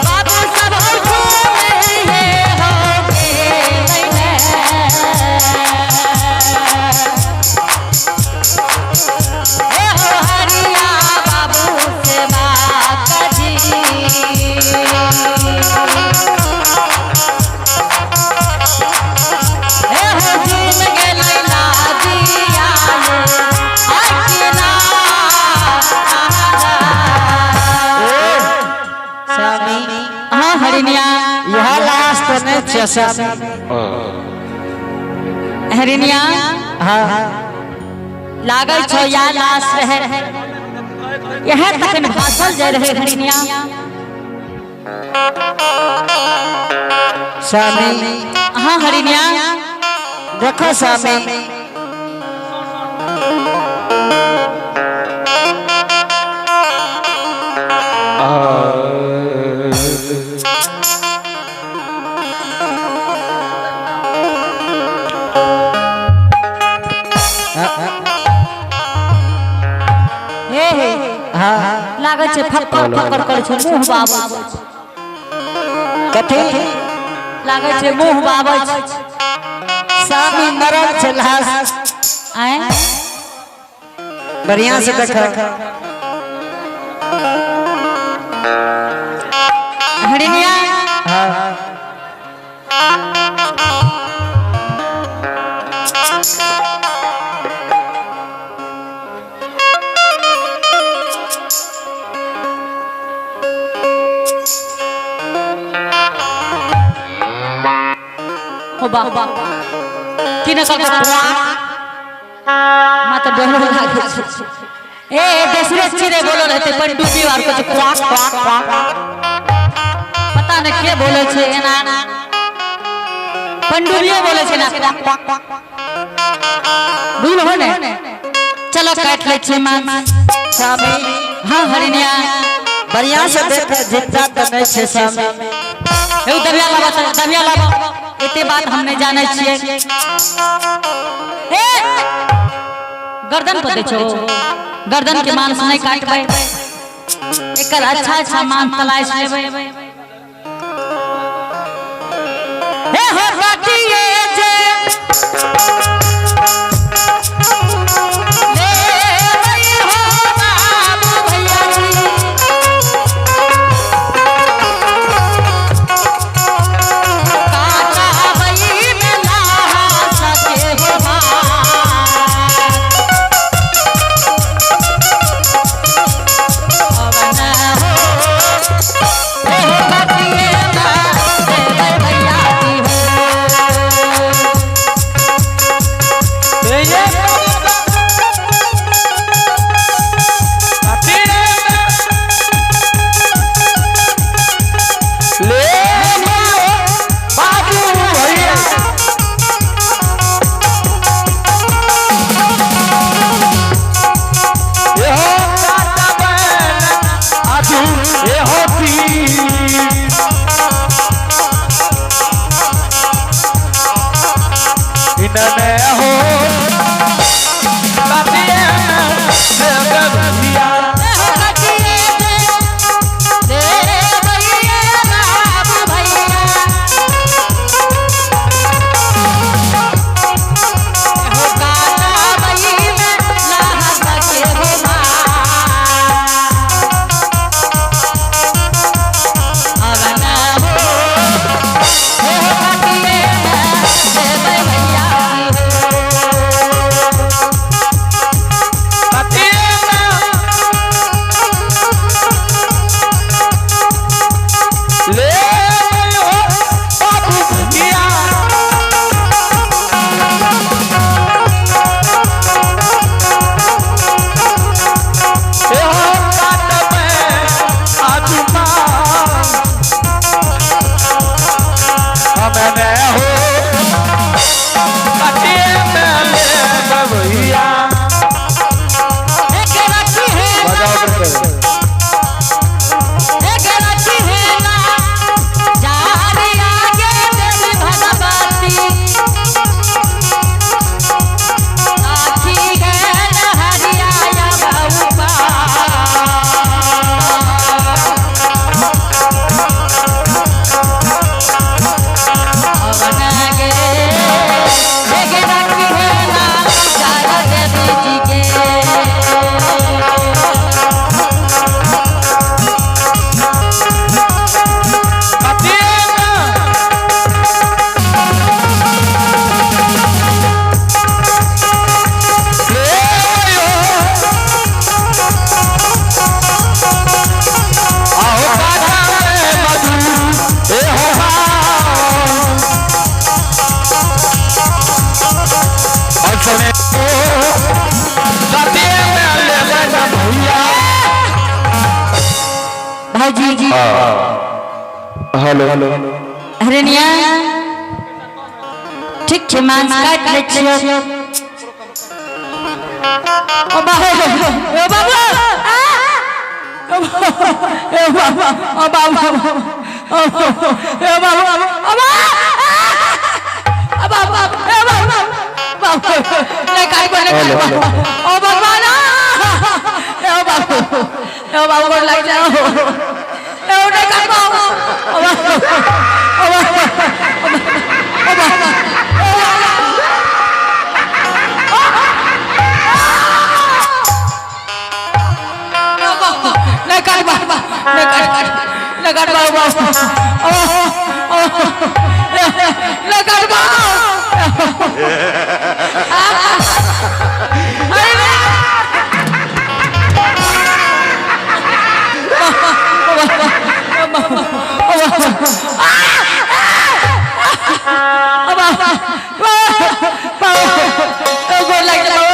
बाबू सब झूमे हो गेलै हे हो हरिया बाबू से बात जी। हे हो झूम गेलै लादिया ये स्वामी। हाँ हरिनिया। यह लाश तो नहीं छे स्वामी। हरिनिया। हाँ। लागल छो या लाश रहे, यह तखन भासल जाय रहे हरिनिया। स्वामी। हाँ हरिनिया। देखो स्वामी, हे हे। हाँ। लागल छै फक्कर फक्कर करै छै, मुँह बाबै छै। कथी? लागल छै मुँह बाबै छै। स्वामी, मरल छै लाश। आँय? बढ़िया से देखो। हरिनिया। हाँ। हो बा की न कर मा तो डर लागै छै। ए दोसरे चिड़ै बोलो रहते पंडुबी आर कुछ क्वाक क्वाक क्वाक, पता नहीं के बोले छै एना। पंडुबियो बोले छै ना क्वाक क्वाक क्वाक, बुझल हो ने? चलो काट लै छियै मांस। स्वामी। हाँ हरिनिया। बढ़िया से देखो, जिंदा तो नहीं छे स्वामी। एगो दबिया लाबो त दबिया लाबो, एते बात हम नहीं जानै छियै। ए गर्दन पर दै छो, गर्दन के मांस नहीं काटबै, एकर अच्छा अच्छा मांस तलाश लेबै। हे हो काटिए जे लेबै हो बाबू भैया जी। काटा बई में लाहा सके हो भात। अवन हो, हे हो काटिए ना देबै भैया जी हो। ले बाबू भैया, ये हो काटा बैल आजू ये हो तीर इनने हो काटिए से भैया। हे हो काटिए जे देबै बाबू भैया। हो काटा बई में लाहा सके हो भात। अवन हो, हे हो काटिए देबै भैया जी हो। अपने राते में लेबै ना भैया। भाईजी जी। Hello hello. हरिणिया, ठीक छै, मांस काटि लै छियौ। ओ बाबू, ओ बाबू, आ! ओ बाबू, ओ बाबू, ओ ओ बाबू, ओ बाबू, ओ बाबू, ओ बाबू, बाबू, नहीं काटबो, नहीं काटबो। ओ भगवान, ओ बाबू, ओ बाबू, गोर लागि जाय। ओ नहीं काटबो। ओ बाबू, ओ बाबू, ओ बाबू, नहीं काटबो, नहीं काट, नहीं काटबो। बाबू, ओ ओ, नहीं काटबो। अरे गोर लागि जाय।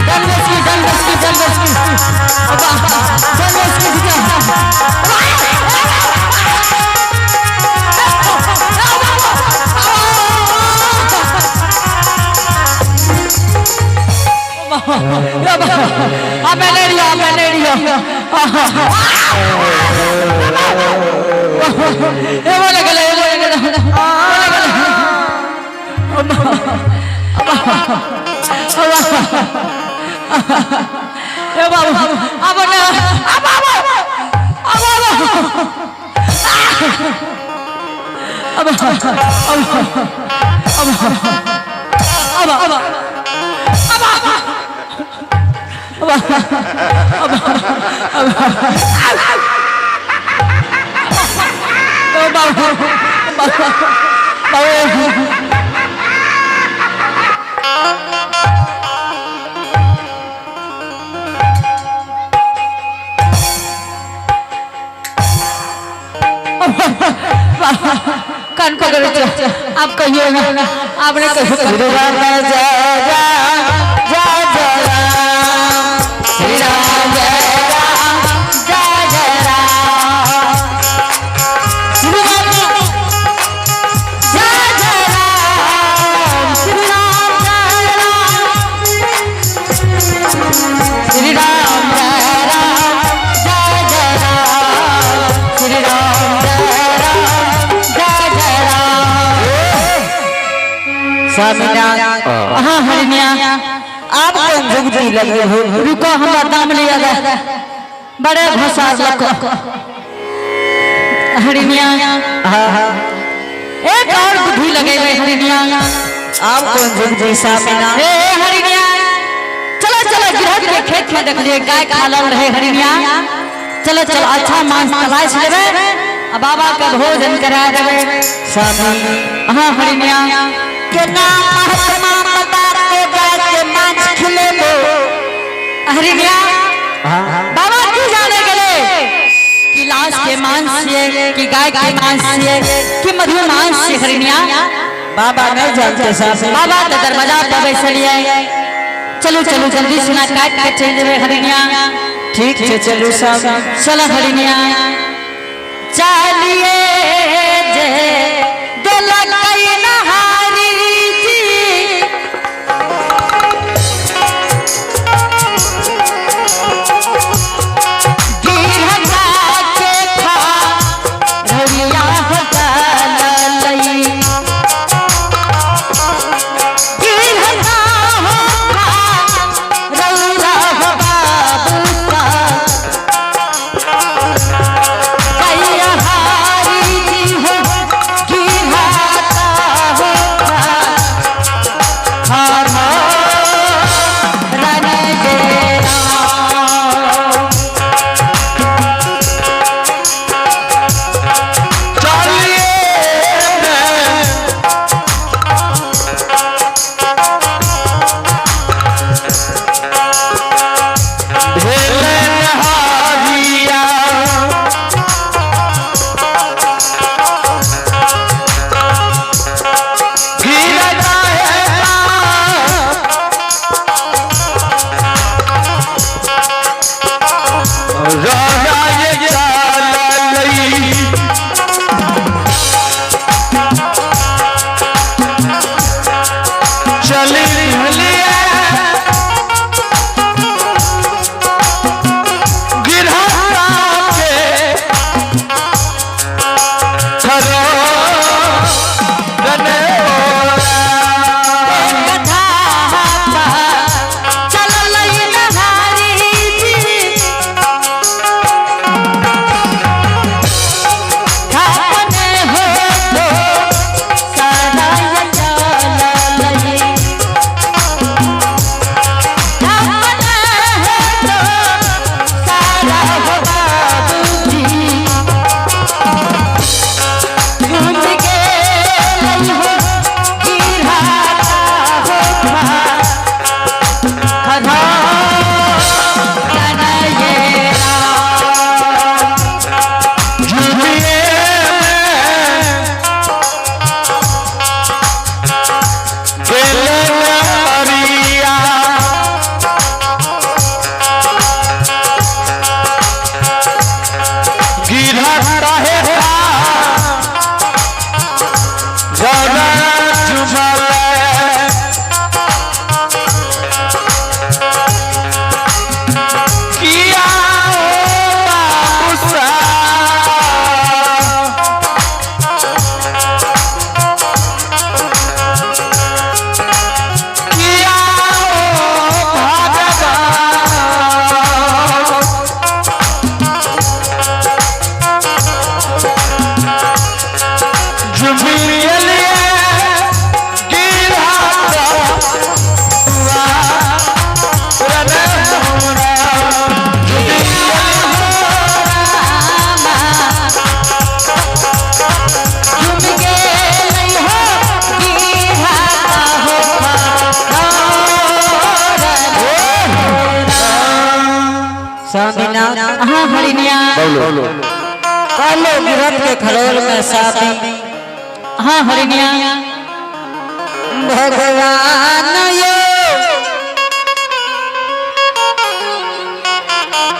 डन बसकी, डन बसकी, डन बसकी। हमें नहीं रियो। ए बोले गले, ए बोले गले, बोले गले। ए बाबू, अब ना, अब अब अब अब अब अब अब अब बाबू, बाबू, बाबू। कान पकड़े, आप कहिए ना, आपने कहिए। श्री राम जय राम जय जय राम, श्री राम जय राम जय जय राम, श्री राम जय जय राम, श्री राम जय राम, श्री राम जय राम जय जय राम, श्री राम जय राम जय जय राम। स्वामीनाथ। हाँ हरिणिया। आप कौन जुगती लगे हो? रुको, हमरा दाम लिया गया बड़े घोसार लको हरिणिया। हाँ हाँ। एक और बुद्धि लगे हुए हरिणिया। आप कौन जुगती स्वामीनाथ? ए हरिणिया, चलो चलो, गिरहत के खेत में देख लिए गाय खालल रहे हरिणिया। चलो चलो, अच्छा मांस तलाश लेबे आ बाबा का भोजन करा देबे। स्वामी। हाँ हरिणिया। के नाम महात्मा बता के गाय के मांस खिलेबो? हरिणिया, हाँ हाँ। बाबा की जाने गए कि लाश के मांस छिए कि गाय के मांस छिए कि मधु मांस छिए हरिणिया? बाबा नहीं जानते स्वामी। बाबा के दरवाजा पर बैसलिए। चलो चलो, जल्दी सुना काट के चल देबे हरिणिया। ठीक है, चलू स्वामी। चलो हरिणिया, चलिए जे देलकै नहारी जी। गिरहता के खा ररिया हो गलई। स्वामीनाथ। हाँ हरिणिया। बोलो। कालो गिरत के खरोल में साथी। हाँ हरिणिया। भगवान यो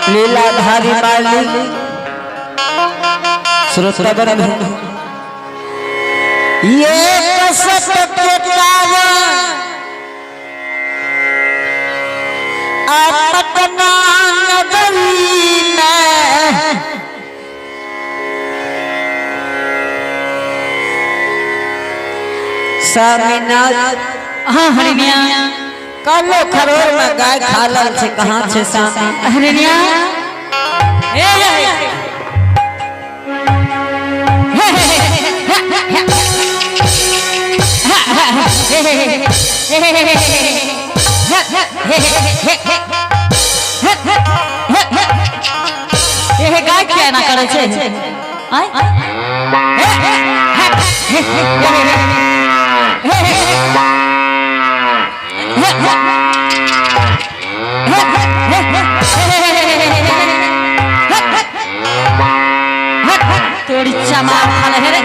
लीलाधारी माली श्रोता बंधु, ये कसत के कारण अपना नगरी में स्वामीनाथ। हाँ हरिणिया। कालो खरोर में गाय खालल छे, कहाँ छे स्वामी? हरिणिया, हे हे हे, गाय किया ना करे छे? आय तोरी चमार खाले हे रे,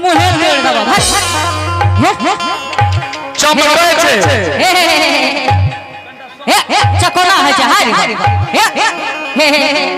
मुहे तोड़ देबो। चमकै छै। हे हे हे हे, चकोला है छै, हाय रे। हे हे हे हे हे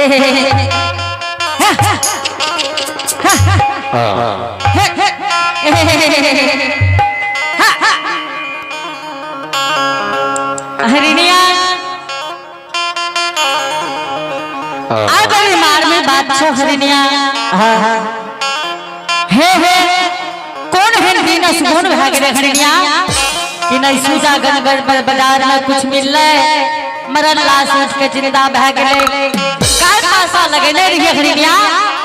हे हे हाँ। हरिणिया। हाँ। आ बड़ी मार में बात छो हरिणिया। हाँ हाँ। हे हे, कौन हेन दिन सुगुन भए गेलै हरिणिया कि नहीं सुजागंज बाजार में कुछ मिललै, मरल लाश उठ के जिंदा भए गेलै। काय पासा लगेने रहिए हरिणिया,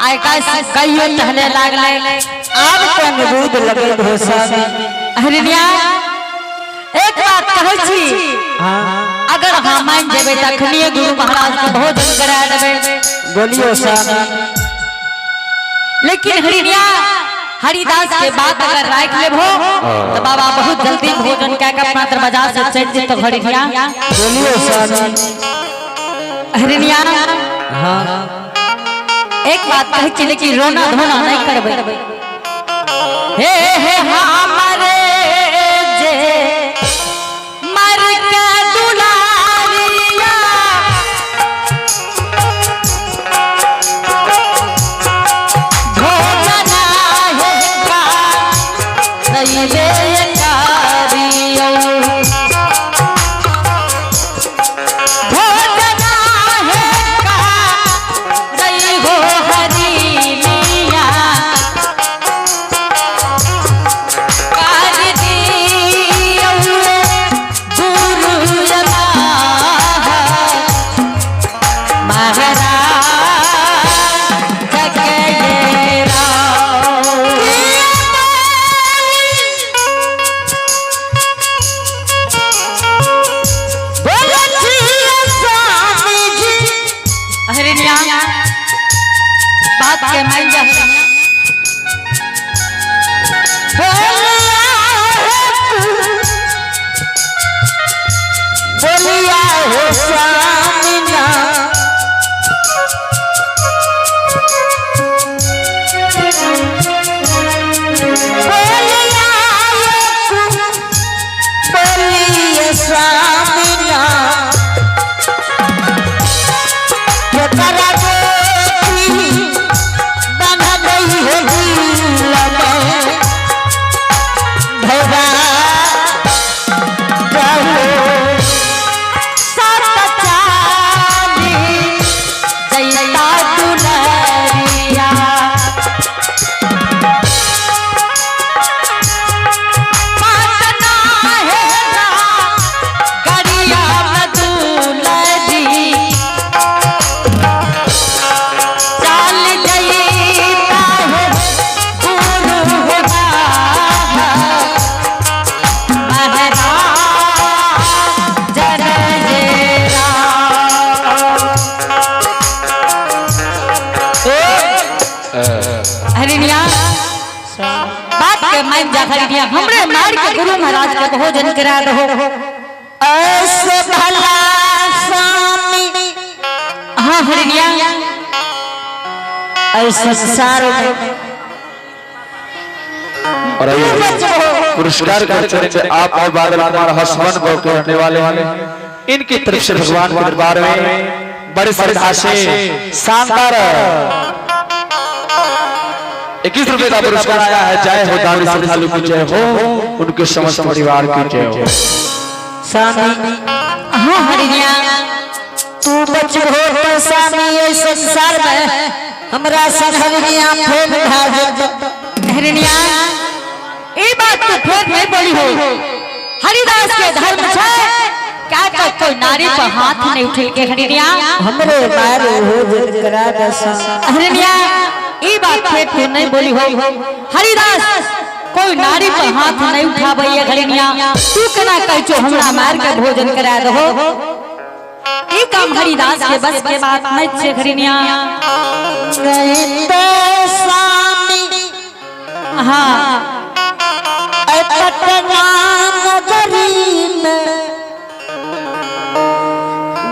आइ काय कहियो टहले लागलै। आब कोन दूध लगल हो स्वामी? हरिणिया, एक बात कहै छी। हाँ। अगर हम मान जेबै तखनिए गुरु महाराज के भोजन करा देबै। बोलियो स्वामी। लेकिन हरिणिया, हरिदास के बात अगर राख लेबो तो बाबा बहुत जल्दी भोजन कए के अपना दरवाजा से चलि जेतो हरिणिया। बोलियो स्वामी। हरिणिया। हाँ। एक बात कहै छी, लेकिन रोना धोना नहीं करबै। हे हे, हमारे जे मर के दुलारिया, भोजन हे का रैले कारियो, भोजन हे का रई हो हरिणिया, कर दियौ गुरु महाराज जगय राम। हरिणिया, बात के मान जा। बोलिया हो स्वामी। बोलिया, बोलिए स्वामी, केकरा गोती बंध गई है दिल में धोबा जाओ। सात चाली जैता दुलरिया, पाटना है गरिया में दुलरी, चाल जैता है गुरु महाराज जय राम। हरिणिया, बात के मान जा हरिणिया, हमरे मार के गुरु महाराज के भोजन करा दो। ऐसे भला स्वामी। हाँ हरिणिया। ऐ संसार में और आइए, पुरस्कार के चर्चे आप और बादल कुमार हसवन को रहने वाले हैं। इनकी तरफ से भगवान के दरबार में बड़े श्रद्धा से शानदार 21 रुपए का पुरस्कार आया है। जय हो दानी श्रद्धालु की जय हो, उनके समस्त परिवार की जय हो। स्वामी। हाँ हरिणिया। तू बचबो तो स्वामी, ऐ संसार में हमरा संग हरिणिया फेल भा जेतो। हरिणिया, ई बात तो फिर नहीं बोली हो। हरिदास के धर्म छे क्या तो कोई नारी पर हाथ नहीं उठेल के हरिणिया। हमरे मारे भोजन करा दस। हरिणिया, ई बात फिर तू नहीं बोली हो। हरिदास कोई नारी पर हाथ नहीं उठाबै हरिणिया। तू केना कहै छो हमरा मार के भोजन करा दहो? ई काम हरिदास के बस के बात नहीं छे हरिणिया। नहीं तो स्वामी, ऐ पटना नगरी में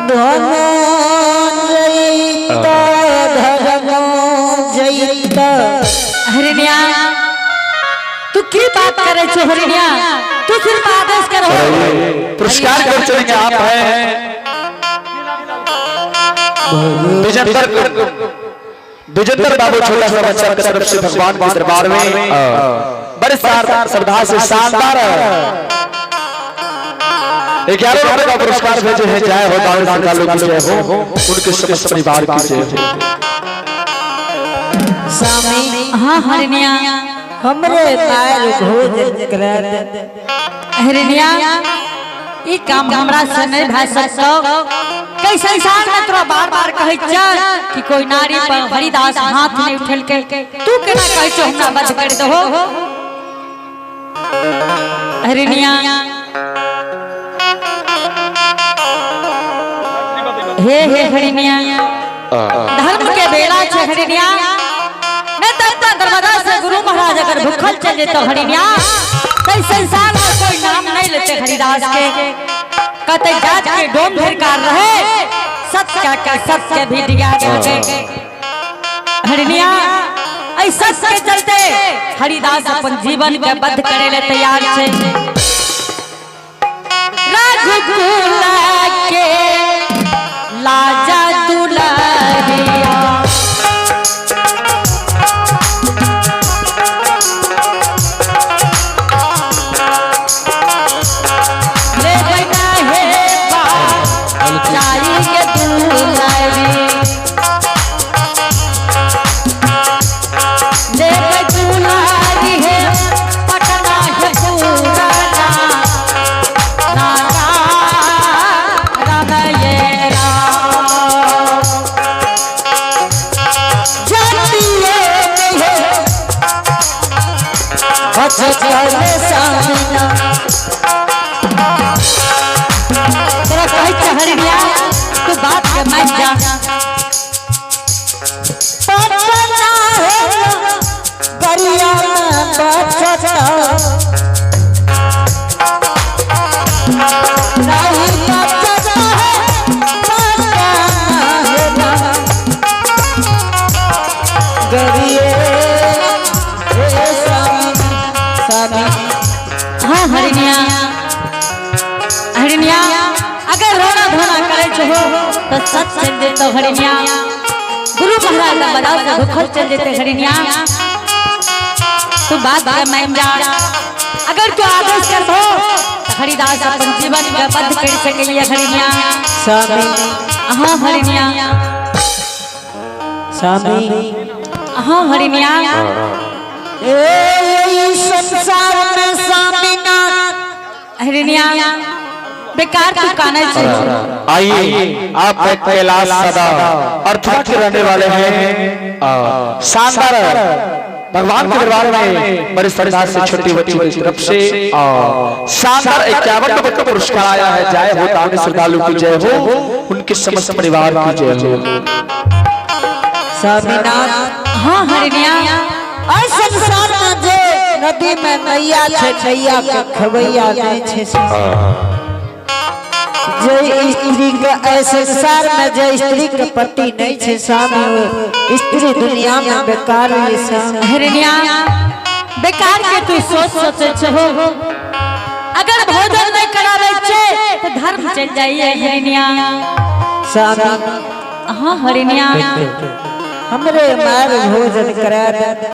धनो जैत, धनो जैत। हरिणिया, तू की बात करे छो हरिणिया? तू सिर्फ आदेश करो। पुरस्कार कर चलेंगे आप हैं विजेंद्र, विजेंद्र बाबू छोटा सा बच्चा की तरफ से भगवान के दरबार में बड़े श्रद्धा से शानदार 11 रुपए का पुरस्कार भेजे हैं। जय हो दान श्रद्धालु की जय हो, उनके समस्त परिवार की जय हो। स्वामी। हाँ हरिणिया। हमरे मार भोजन करा दे। हरिणिया, ई काम हमरा से नहीं भा सकतो। कई संसार में तोरा बार बार कहै छ कि कोई नारी पर हरिदास हाथ नहीं उठेल के, तू केना कहै छो हमरा बंद कर दहो हरिणिया? हे हे हरिणिया, धर्म के बेड़ा छे हरिणिया। नहीं तो अपना दरवाजा से गुरु महाराज अगर भूखल चल जेतो हरिणिया, तो इस संसार में कोई नाम नहीं लेते हरिदास के। कहते जात के डोम ढेरकार रहे, सत्य का सत्य भी दिया गया हरिणिया। ऐसा सत्य के चलते हरिदास अपन जीवन के बद्ध करे ले तैयार छे। रघुकुल के लाजा दुलारिया, ले बना हे जाई के दुलारी, ले दुलारी है पटना है पुराना नाना राम ये राम। जातिये में बचत सामिना। तोरा कहै छै हरिणिया, तू बात के मान जा। पटना है गरिया में बचत नहीं, बचत है पटना है गरिए हे स्वामी, स्वामी। हाँ हरिणिया, हरिणिया, अगर रोना धोना करे छो तो सच चल जेतो हरिणिया। गुरु महाराज का बदाव से भूखल चल जेते हरिणिया। तू बात के मान जा। अगर तू आदेश कर दो तो हरिदास अपन जीवन के बद्ध कर सकैया हरिणिया। स्वामी। हाँ हरिणिया। स्वामी। हाँ हरिणिया। ए संसार में स्वामीनाथ। हरिणिया, बेकार तू काने छे। आइए, आप कैलाश सदा अर्थात के रहने वाले हैं। शानदार भगवान के दरबार में बड़े श्रद्धा से छोटी बच्ची की तरफ से शानदार 51 रुपए का पुरस्कार आया है। जय हो दानी श्रद्धालु की जय हो, उनके समस्त परिवार की जय हो। स्वामीनाथ। हाँ हरिणिया। और संसार में जे नदी में नैया छे, नैया के खवैया नहीं छे। जे स्त्री के ऐ संसार में जे स्त्री के पति नहीं छे स्वामी, वो स्त्री दुनिया में बेकार है स्वामी। हिरण्या, बेकार के तू सोच सोचे छहो। अगर भोजन नहीं करावे छे तो धर्म चल जाइए हिरण्या। स्वामी। हाँ हरिण्या। हमरे मार भोजन करा दे।